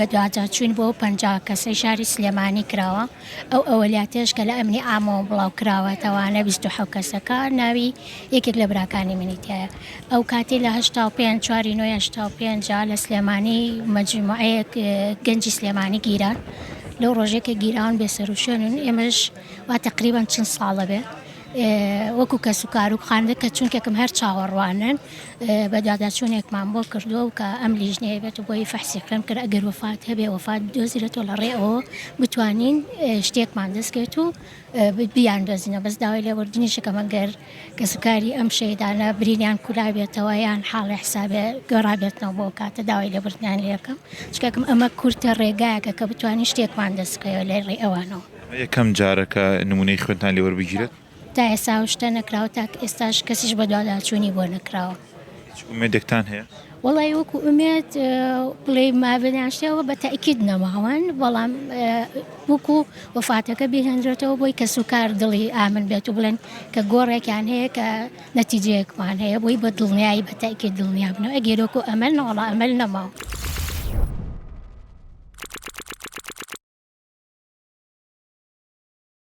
بەدواداچوون بۆ ئەو 50 کەسەی شاری سلێمانی کراوە، ئەو ئەوەلیاتەش کە لە ئەمنی عامەوە بڵاوکراوەتەوانە 27 کەسەکە ناوی یەکێک لە براکانی منی تیایە. ئەو کاتەی لە 85 چواری نۆی 85 لە سلێمانی مەجموعەیەک گەنجی سلێمانی گیران، لەو ڕۆژەی کە گیراون بێسەروشوێنن، ئێمەش وا تەقریبەن چل ساڵە بێ وەکو کەسوکار و خانەوادە کە چونکێکم هەر چاوەڕوانن بەدواداچوونێکمان بۆ کردووە و کە ئەم لیژنەیە بێت و بۆی فەحسی خوێن کرد ئەگەر وەفات هەبێ وەفات بدۆزرێتەوە لە ڕێ ئەوە بتوانین شتێکمان دەستکەوێت و بیاندۆزینەوە بەس داوای لێبوردنیش ئەکەم ئەگەر کەسوکاری ئەم شەهیدانە برینیان کولابێتەوە یان حاڵی حسابێ گەڕابێتنەوە بۆ کاتە داوای لێبوردنیان لێ ئەکەم چونکە ئەمە کورتە ڕێگایەکە کە بتوانین شتێکمان دەست بکەوێت لە ڕێی ئەوانەوە. ئەمە یەکەم جارە کە نمونەی خوێنتان لێ وەربگیرێت؟ تا ئێستا ئەو شتە نەکراوە تا ئێستاش کەسیش بەدواداچوونی بۆ نەکراوە. هیچ ئومێدێکتان هەیە؟ وەڵی وەکو ئومێد بڵێ مابێنیان شتەوە بە تەئکید نەماون بەڵام وەکو وەفاتەکە بهێنرێتەوە بۆی کەسوکار دڵی ئامن بێت و بڵێن کە گۆڕێکیان هەیە کە نەتیجەیەکمان هەیە بۆی بە دڵنیایی بە تەئکید دڵنیا بنەوە ئەگەر وەکو ئەمەل نەوەڵا ئەمەل نەماوە.